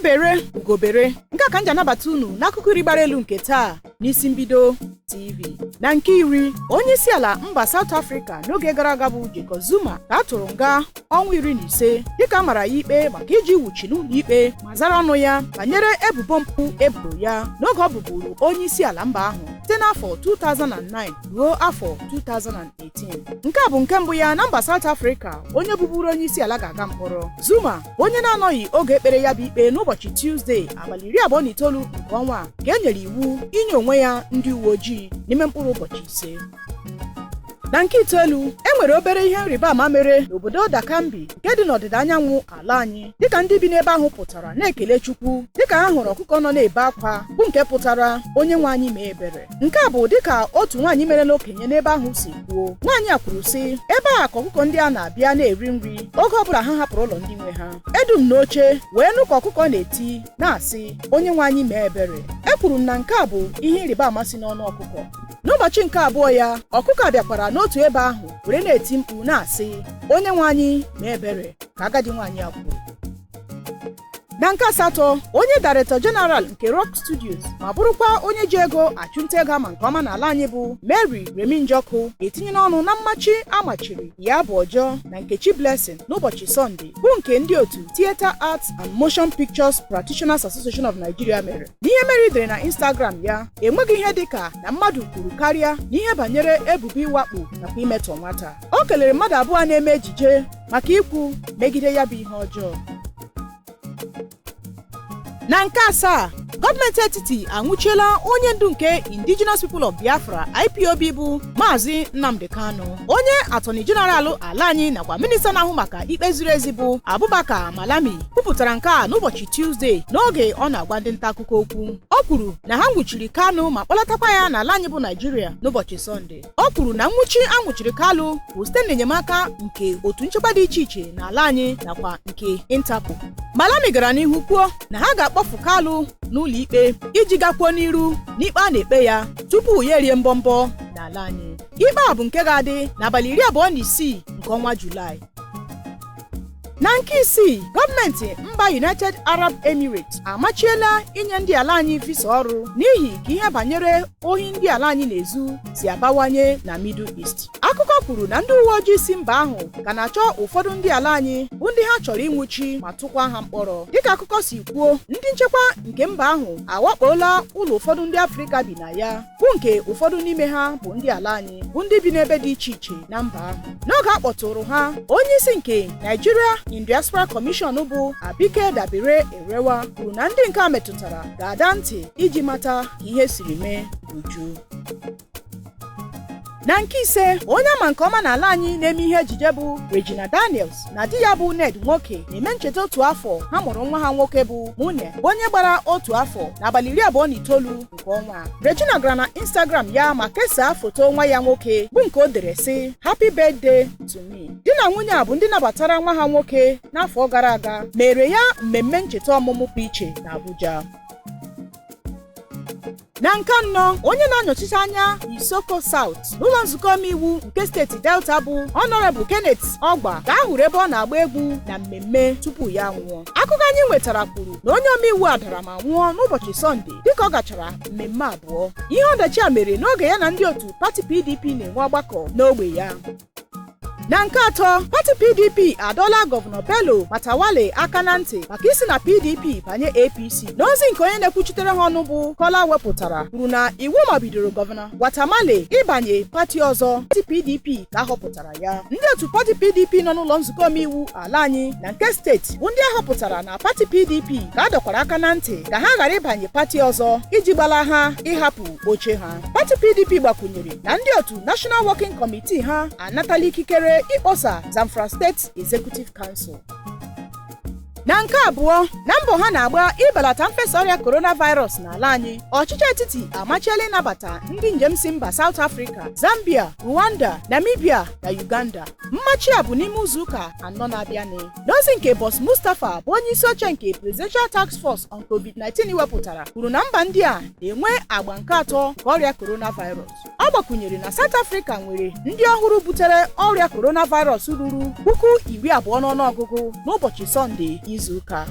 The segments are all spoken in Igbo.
Egbe bere, ugo bere. Nke a ka m ji anabata unu n'akụkọ iri gbara elu nke taa n'Isi Mbido TV. Na nke iri, onye isi ala mba South Africa n'oge gara aga bụ Jacob Zuma ka a tụrụ nga ọnwa 15 dịka a mara ya ikpe maka iji wuchi n'ụlọ ikpe ma zara ọnụ ya banyere ebubo mpụ eboro ya n'oge ọ bụburu onye isi ala mba ahụ site n'afọ 2009 ruo afọ 2018. Nke a bụ nke mbụ ya na mba South Africa onye bụburu onye isi ala ga-aga mkpọrọ. Zuma, onye na-anọghị oge ekpere ya bụ ikpe n'ụbọchị Tuzdee, abalị 29 nke ọnwa a, ka e nyere iwu inye onwe ya ndị uwe ojii n'ime mkpụrụ ụbọchị 5. Na nke itoolu, e nwere obere ihe nrịba ama mere n'obodo Dakambi nke dị n'ọdịda anyanwụ ala anyị, dịka ndị bi n'ebe ahụ pụtara na-ekele Chukwu dịka ha hụrụ ọkụkọ nọ na-ebe akwa, bụ nke pụtara "Onye nwe anyị, mee ebere". Nke a bụ dịka otu nwaanyị merela okenye n'ebe ahụ si kwuo. Nwaanyị a kwuru sị, "Ebe a ka ọkụkọ ndị a na-abịa na-eri nri oge ọbụla ha hapụrụ ụlọ ndị nwe ha. Edu m n'oche wee nụ ka ọkụkọ na-eti na-asị, 'Onye nwe anyị, mee ebere.' Ekwuru m na nke a bụ ihe ịrịba ama si n'ọnụ ọkụkọ. N'ụbọchị nke abụọ ya, ọkụkọ abịakwara n'otu ebe ahụ were na-eti mkpu na-asị, 'Onye nwe anyị, mee ebere,'" ka agadi nwaanyị a kwuru. Na nke asatọ, onye Director General nke Rock Studios ma bụrụkwa onye ji ego achụnta ego ama nke ọma n'ala anyị bụ Mary Remi Njọkụ etinye n'ọnụ na mmachi amachiri Iyabo Ojo na Nkechi Blessing n'ụbọchị Sọnde, bụ nke ndị otu Theatre Arts and Motion Pictures Practitioners Association of Nigeria mere. N'ihe Mary dere na Instagram ya, enweghị ihe dịka na mmadụ kwuru karịa n'ihe banyere ebubo ịwakpo nakwa imetọ nwata. O kelere mmadụ abụọ na-eme ejije maka ikwu megide ya bụ ihe ọjọọ. Na nke asaa, gọọmenti etiti anwụchiela onye ndu nke Indigenous People of Biafra, IPOB, bụ Maazị Nnamdi Kanu. Onye Attorney General ala anyị nakwa minista na-ahụ maka ikpe ziri ezi bụ Abubakar Malami kwupụtara nke a n'ụbọchị Tuzdee n'oge ọ na-agwa ndị nta akụkọ okwu. O kwuru na ha nwụchiri Kanu ma kpọlatakwa ya n'ala anyị bụ Naijiria n'ụbọchị Sọnde. O kwuru na nwụchi anwụchiri Kanu bụ site n'enyemaka nke otu nchekwa dị iche iche n'ala anyị nakwa nke Interpol. Malami gara n'ihu kwuo na ha ga-akpọfu Kanu n'ụlọ ikpe iji gakwuo n'iru n'ikpe a na-ekpe ya tupu ya erie mbọmbọ n'ala anyị. Ikpe a bụ nke ga-adị n'abalị 26 nke ọnwa Julaị. Na nke isii, gọọmenti mba United Arab Emirates amachiela inye ndị ala anyị visa ọrụ n'ihi ka ihe banyere ohi ndị ala anyị na-ezu si abawanye na Middle East. Akụkọ kwuru na ndị uwe ojii si mba ahụ ka na-achọ ụfọdụ ndị ala anyị bụ ndị ha chọrọ ịnwụchi ma tụkwa ha mkpọrọ. Dịka akụkọ si kwuo, ndị nchekwa nke mba ahụ awakpola ụlọ ụfọdụ ndị Afrịka bi na ya, bụ nke ụfọdụ n'ime ha bụ ndị ala anyị bụ ndị bi n'ebe dị iche iche na mba ahụ. N'oge a kpọtụrụ ha, onye isi nke Nigeria in Diaspora Commission bụ Abike Dabiri Erewa kwuru na ndị nke a metụtara ga-ada ntị iji mata ka ihe siri mee n'uju. Na nke ise, onye ama nke ọma n'ala anyị na-eme ihe ejije bụ Regina Daniels na di ya bụ Ned Nwoke na-eme ncheta otu afọ ha mụrụ nwa ha nwoke bụ Mune, bụ onye gbara otu afọ n'abalị 29 nke ọnwa. Regina gara na Instagram ya ma kesaa foto nwa ya nwoke, bụ nke o dere sị, "Happy birthday to me." Di na nwunye a bụ ndị nabatara nwa ha nwoke n'afọ gara aga mere ya mmemme ncheta ọmụmụ pụ iche na Abuja. Na nke anọ, onye na-anọchite anya Isoko South n'ụlọ nzukọ omeiwu nke steeti Delta bụ Honorable Kenneth Ọgba ka a hụrụ ebe ọ na-agba egwu na mmemme tupu ya nwụọ. Akụkọ anyị nwetara kwuru na onye omeiwu a dara ma nwụọ n'ụbọchị Sọnde dịka ọ gachara mmemme abụọ. Ihe ọdachi a mere n'oge ya na ndị otu pati PDP na-enwe ọgbakọ n'ogbe ya. Na nke atọ, pati PDP adọla Gọvanọ Bello Matawalle aka na ntị maka isi na PDP banye APC. N'ozi nke onye na-ekwuchitere ha ọnụ bụ Kola wepụtara, kwuru na iwu mabidoro Gọvanọ Matawalle ịbanye pati ọzọ, pati PDP ka a họpụtara ya. Ndị otu pati PDP nọ n'ụlọ nzukọ omeiwu ala anyị na nke steeti bụ ndị a họpụtara na pati PDP ka a dọkwara aka na ntị ka ha ghara ịbanye pati ọzọ iji gbala ha ịhapụ oche ha. Pati PDP gbakwunyere na ndị otu National Working Committee ha anatala ikikere ịkpọsa Zamfara State Executive Council. Na nke abụọ, na mbọ ha na-agba ịbelata mfesa ọrịa coronavirus n'ala anyị, ọchịchị etiti amachiela ịnabata ndị njem si mba South Africa, Zambia, Rwanda, Namibia na Uganda. Mmachi a bụ n'ime izu ụka 4 na-abịanị. N'ozi nke Boss Mustapha, bụ onye isi oche nke Presidential Task Force on COVID-19 wepụtara, kwuru na mba ndị a na-enwe agba nke atọ nke ọrịa coronavirus. Ọ gbakwunyere na South Africa nwere ndị ọhụrụ butere ọrịa coronavirus ruru 20,000 n'ọnụọgụgụ n'ụbọchị Sọnde izu ụka.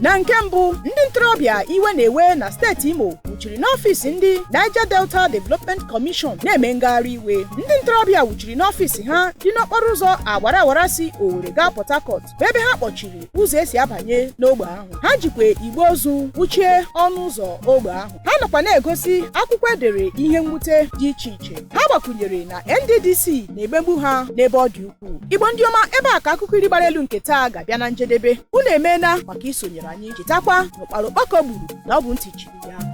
Na nke mbụ, ndị ntorobịa iwe na-ewe na steeti Imo wuchiri n'ọfịs ndị Niger Delta Development Commission na-eme ngagharị iwe. Ndị ntorobịa wuchiri n'ọfịs ha dị n'okporo ụzọ awara awara si Owerri gaa Port Harcourt, bụ ebe ha kpọchiri ụzọ esi abanye n'ogbe ahụ. Ha jikwa igbe ozu kpuchie ọnụ ụzọ ogbe ahụ. Ha nọkwa na-egosi akwụkwọ edere ihe mwute dị iche iche. Ha gbakwunyere na NDDC na-emegbu ha n'ebe ọ dị ukwuu. Igbo ndị ọma, ebe a ka akụkọ iri gbara elu nke taa ga-abịa na njedebe. Unu emeela maka isonyere anyị. Chetakwa na ụkpara okpoko gburu na ọ bụ ntị chiri ya.